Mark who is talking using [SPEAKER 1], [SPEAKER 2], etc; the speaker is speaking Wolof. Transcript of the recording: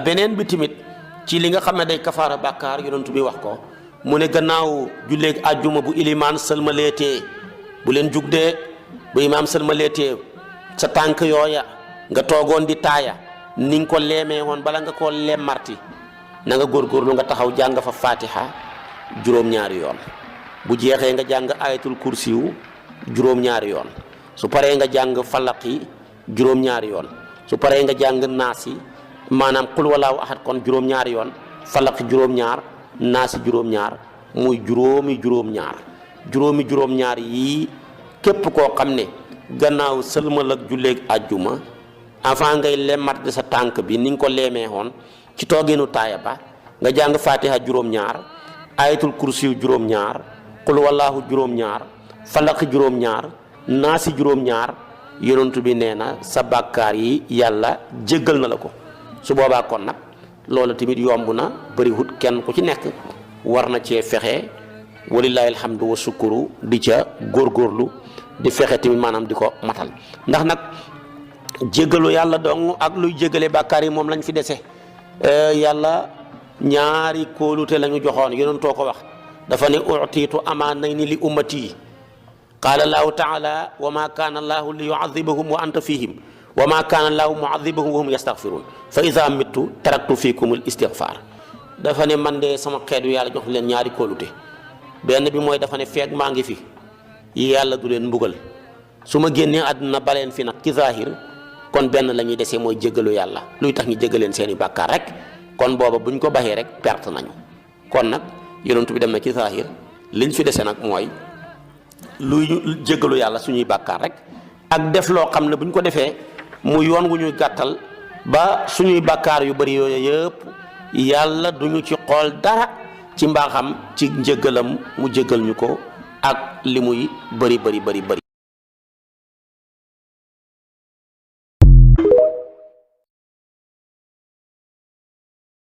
[SPEAKER 1] beneen bi tamit ci li nga xam ne day kafaara bàkkaar yonent bi wax ko mu ne gannaaw julleeg àjjuma bu ilimaan sëlmaleetee bu leen jug dee bu imaam sëlmaleetee sa tànk yooya nga toogoon di taaya ni nga ko leemee woon bala nga koo lemmarti na nga góorgóorlu nga taxaw jàng fa fatiha juróom-ñaari yoon bu jeexee nga jàng ayatul kursiyu juróom-ñaari yoon su paree nga jàng falaqi juróom-ñaari yoon su paree nga jàng naasi maanaam qul walaahu ahad kon juróom-ñaari yoon falaqi juróom-ñaar naasi juróom-ñaar muy juróom-ñaar yii képp koo xam ne gannaaw sëlmal ak julleeg àjjuma avant ngay lemmat sa tànk bi ni nga ko leemee woon ci toogeenu taaya ba nga jàng fatiha juróom-ñaar ayatul kursiyu juróom-ñaar qul walaahu juróom-ñaar falaqi juróom-ñaar naasi juróom-ñaar yonent bi nee na sa bàkkaar yi yàlla jéggal na la ko su boobaa kon nag loolu tamit yomb na bëri wut kenn ku ci nekk war na cee fexe walillaahi alhamdu wa sukuru di ca góorgóorlu di fexe tamit maanaam di ko matal ndax nag jéggalu yàlla dong ak luy jéggale bàkkaar yi moom lañ fi dese yàlla ñaari kóolute la ñu joxoon yonentoo ko wax dafa ne utiitu amaanayni li ummati qaala allahu taala wa ma kaana allahu li yuadibahum wa anta fihim wa ma kaana allahu muadibahum wa hum yastaghfirun fa ida mittu taraktu fikum al istighfar dafa ne man de sama xeet yu yàlla jox leen ñaari kóolute benn bi mooy dafa ne feeg maa ngi fi yàlla du leen mbugal su ma génnee àdduna baleen fi nag ci zahir kon benn la ñuy desee mooy jéggalu yàlla luy tax ñu jéggaleen seeni bàkkaar rek kon booba buñ ko baxee rek perte nañu kon nag yonent bi dem na ci zahir liñ fi dese nag mooy luy jéggalu yàlla suñuy bàkkaar rek ak def loo xam ne buñ ko defee mu yoon wu ñuy gàttal ba suñuy bàkkaar yu bari yooyu yëpp yàlla duñu ci xool dara ci mbaaxam ci njéggalam mu jéggal ñu ko ak li muy bari